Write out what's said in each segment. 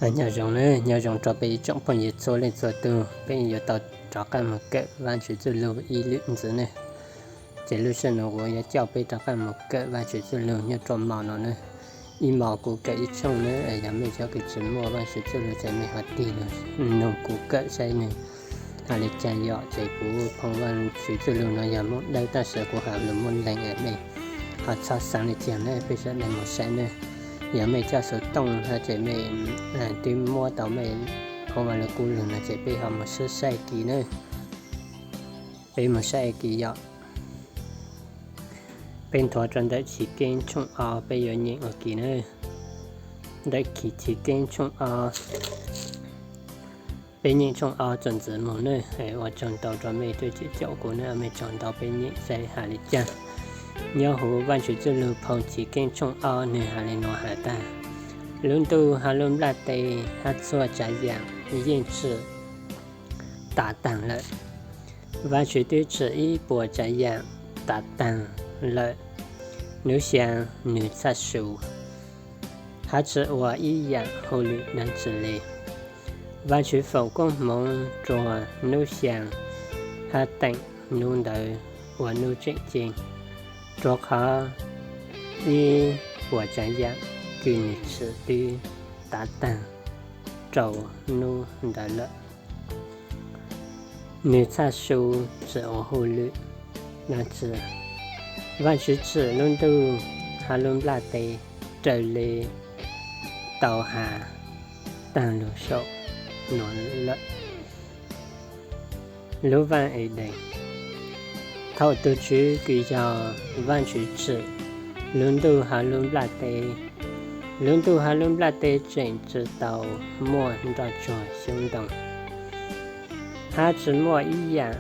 Nyob zoo na, nyob zoo rau peb ib tsoom phooj ywg txhua leej txhua tus, peb yuav tau rov qab mus kawm Vaajtswv txuj lug ib lwm ntxiv ne. Ces lub sij hawm no kuv yuav coj peb rov qab mus kawm Vaajtswv txuj lug nyob rua mo no na. Ib mo kuv kawm ib tshooj na, yog mej cov kws tsi muaj Vaajtswv txuj lug ces mej ho tig lug noog kuv kawm saib nwg has le caag yom. Ces kuv phoo Vaajtswv txuj lug no yog Moob Dawb tab sis kuv has lug Moob Leeg, mej ho txhob xaav le caag na, peb sawv daws mus saib na. Yog mej coj xuv tooj no ces mej twb muab tau mej phoo Vaaj Lug Kub lug no ces peb ho mus sib saib kis na. Peb mus saib kis yom. Peb nthuav rua ntawm Chiv Keeb tshooj ob, peb yuav nyeem ua kis na. Ntawm Chiv Keeb tshooj ob, peb nyeem tshooj ob txuas ntxiv moog na. Ua tsaug ntau rua mej tub tsi caum kuv na, mej tsaug ntau, peb nyeem saib has le caag. Nyob huv Vaajtswv txuj lug phoo Chiv Keeb tshooj ob nwg has le nuav has tag: Lub ntuj hab lub nplaj teb hab txhua tsaav yaam yeej tsim tav taag lawm. Vaajtswv twb tsim ib puas tsaav yaam tav taag lawm, nub xyaa nwg txhaj su, hab tsi ua ib yaam hauj lwm dlaab tsi le. Vaajtswv foom koob hmoov rua nub xyaa hab teem nub ntawd ua nub tseem ceeb, rua qhov ib puas tsaav yaam kws nwg tsim twb tav taag rua nub ntawd lawm. Nwg txhaj su tsi ua hauj lwm dlaab tsi. Vaajtswv tsim lub ntuj hab lub nplaj teb raws le tau has taag lug saum nuav lawm. Lub vaaj Edees. Thaum tug Tswv kws yog Vaajtswv tsim lub ntuj hab lub nplaj teb, lub ntuj hab lub nplaj teb tseem tsi tau muaj nroj tsuag xyoob ntoo, hab tsi muaj ib yaam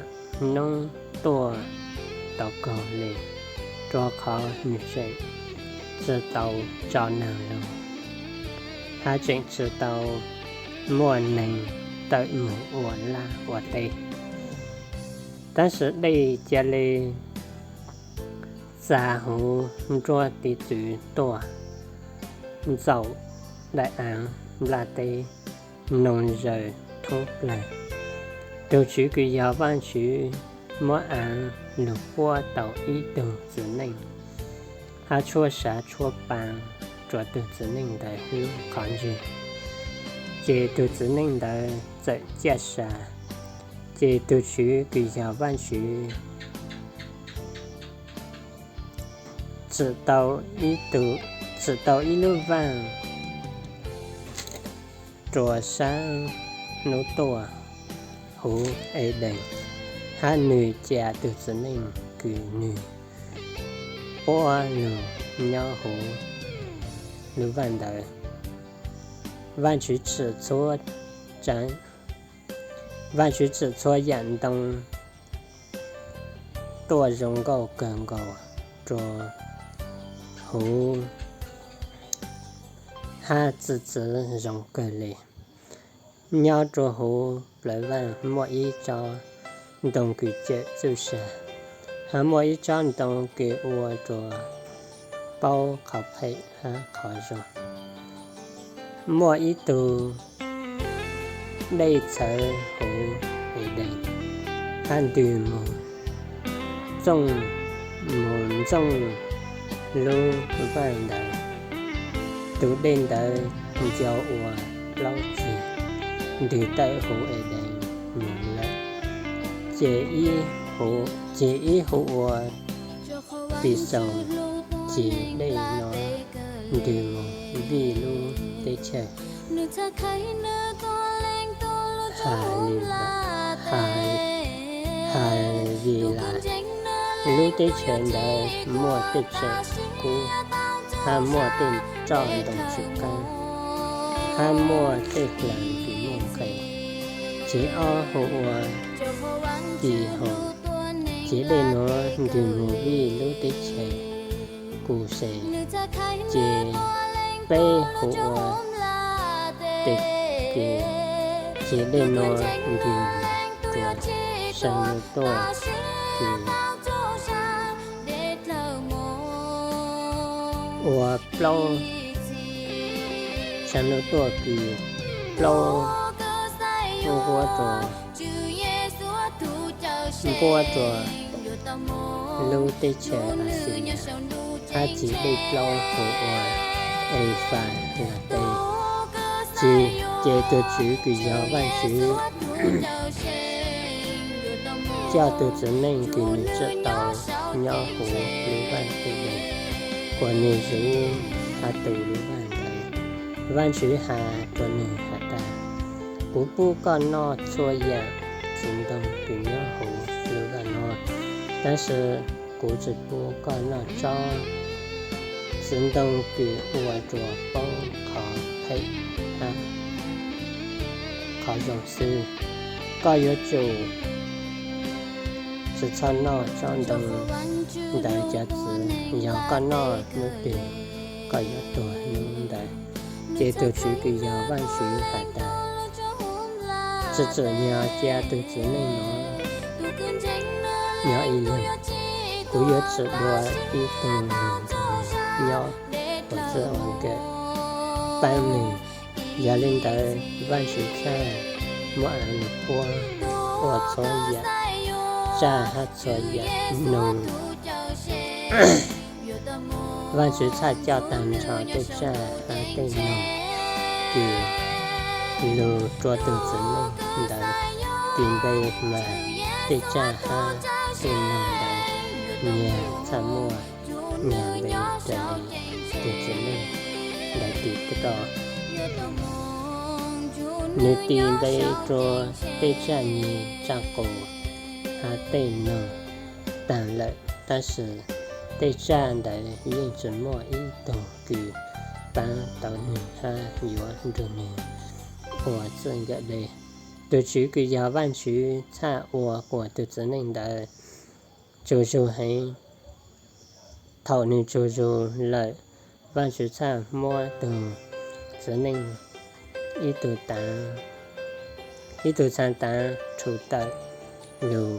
noob tuaj tau kaug le, rua qhov nwg tseem tsi tau tso naag lug, hab tseem tsi tau muaj neeg tawm moog ua laj ua teb. Tab sis dej ca le txag huv nruab tiv txwv tuaj, ntxaum daim aav nplaj teb, noog zaws thoob plawg. Tug Tswv kws yog Vaajtswv muab aav lug puab tau ib tug txiv neej, hab tshuab sav tshuab paa rua tug txiv neej ntawd hlub qhov ntswg, ces tug txiv neej ntawd txawm ciaj sa. Ces tug Tswv kws yog Vaajtswv tsim tau ib lub vaaj rua saab hnub tuaj huv Edees, hab nwg ca tug txiv neej kws nwg puab lug nyob huv lub vaaj ntawd. Vaajtswv tsim txhua, Vaajtswv tsim txhua yaam ntoo tuaj zoo nkauj kawg nkaus rua huv, hab txi txiv zoo kawg le. Nyob rua huv plawv vaaj muaj ib tsob ntoo kws cawm txuj sa, hab muaj ib tsob ntoo kws ua rua paub qhov phem hab qhov zoo. Muaj ib tug dej txhawv huv Edees, hab ntws moog txooj, moog ntxooj lub vaaj ntawd. Tug dej ntawd ncau ua plaub ceg, ntws tawm huv Edees moog lawm. Ceg ib, ceg ib hu ua Pixoos, ceg dej no ntws moog vij lub teb chaws Ha, Havilas. Lub teb chaws ntawd muaj tej tseem kub, hab muaj tej roj ntoo tsw qaab, hab muaj tej hlaas kws muaj nqe. Ceg ob hu ua Pihaus, ceg dej nuav ntws moog vij lub teb chaws Kuses. Ceg peb hu ua Tekes, ceg dej nuav ntws rua saum nuav tuaj kws, ua plaub saum nuav tuaj kws plaub npuab rua, npuab rua lub teb chaws Axilias, hab txiv dej plaub hu ua Eufrates. Txij ces tus Tswv kws yog Vaajtswv coj tug txiv neej kws nwg tsim tau nyob huv lub vaaj Edees, kuas nwg zuv hab tu lub vaaj ntawd. Vaajtswv has rua nwg has tas, kuv pub koj noj txhua yaam txiv ntoo kws nyob huv lub vaaj no, tab sis kuv tsi pub koj noj tsob txiv ntoo kws ua rua poob qhov phem hab qhov zoo xwb. Koj yuav tsum tsi txhob noj tsob ntoo ntawd cov txiv, yog koj noj hnub twg koj yuav tuag hnub ntawd. Ces tus Tswv kws yog Vaajtswv has tas, tsi txawm nyag cia tug txiv neej no nyob ib leeg, kuv yuav tsim dua ib tug nyob ua txij ua nkawm paab nwg. Yog le ntawd Vaajtswv txhaj muab Aas Nus Puab ua txhua yaam tsaj hab txhua yaam noog. Vaajtswv txhaj coj taag nrho tej tsaj hab tej noog kws lug rua tug txiv neej ntawd tis npe, mas tej tsaj hab tej noog ntawd nyag txhaj muaj nyag npe raws li tug txiv neej ntawd tis tau. Nwg tis npe rua tej tsaj nyag, tsaj qus hab tej noog taag lawm, tab sis tej tsaj ntawd yeej tsi muaj ib tug kws paab tau nwg hab yuav nrug nwg ua txij nkawm le. Tus Tswv kws yog Vaajtswv txhaj ua kuas tug txiv neej ntawd tsug zug heev. Thaum nwg tsug zug lawm, Vaajtswv txhaj muab tug txiv neej ib tug taav, ib tug txhaav taav rhu tawm lug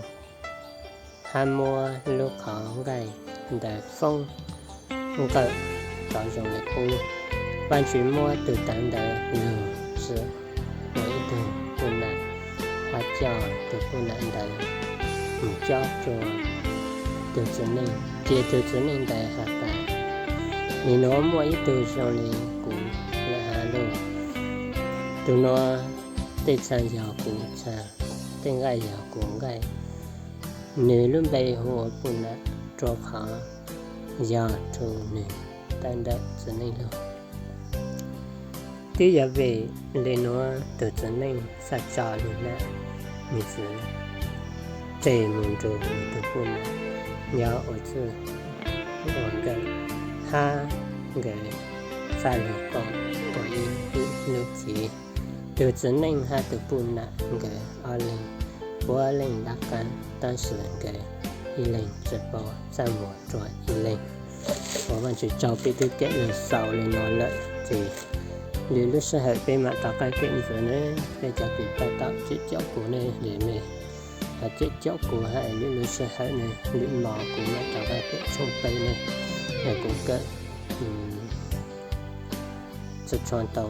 hab muab lub qhov nqaij ntawd foob nqawm tov zoo le qub. Vaajtswv muab tug taav ntawd lug tsi ua ib tug puj nam, hab coj tug puj nam ntawd mus cob rua tug txiv neej. Ces tug txiv neej ntawd has tas, nim nuav muaj ib tug zoo li kuv lawm hab lauj. Tug nuav tej txhaav yog kuv txhaav, tej nqaij yog kuv nqaij. Nwg lub npe hu ua puj nam rua qhov yog rhu nwg tawm ntawm txiv neej lug. Twb yog vim le nuav tug txiv neej txhaj tso nwg nam nwg txiv tseg mus nrug nwg tug puj nam nyob ua txij ua nkawm, hab nkawd txhaj lug koom ua ib lub cev. Tug txiv neej hab tug puj nam nkawd ob leeg puav leej lab qab, tab sis nkawd ib leeg tsi paub txaj muag rua ib leeg. Ua Vaajtswv tsaug peb twb kev lug xaus le nuav lawm, ces lwm lub sij hawm peb mam rov qab kev ntxiv ne. Peb cov kws tau tau cem caum kuv ne, le mej cem caum kuv hab lwm lub sij hawm ne, lwm mo kuv mam rov qab kev tshooj peb ne, es kuv kawm tsi tshua tau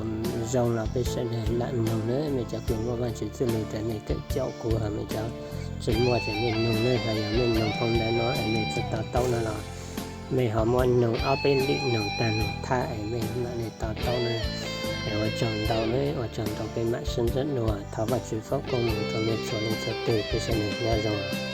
zoo los peb sawv daws lam noog na. Mej cov kws muaj Vaajtswv txuj lug ces mej kawm caum kuv, mej cov tsi muaj ces mej noog na, ho yog mej noog phoo ntawv no es mej tsi to taub no los mej ho muab noog ob peb lwm noog taag noog thaj es mej mam le to taub na. Es ua tsaug ntau na, ua tsaug ntau, peb mam sib ntsib dua, thov Vaajtswv foom koob moov rua mej txhua leej txhua tug, peb sawv daws nyob zoo.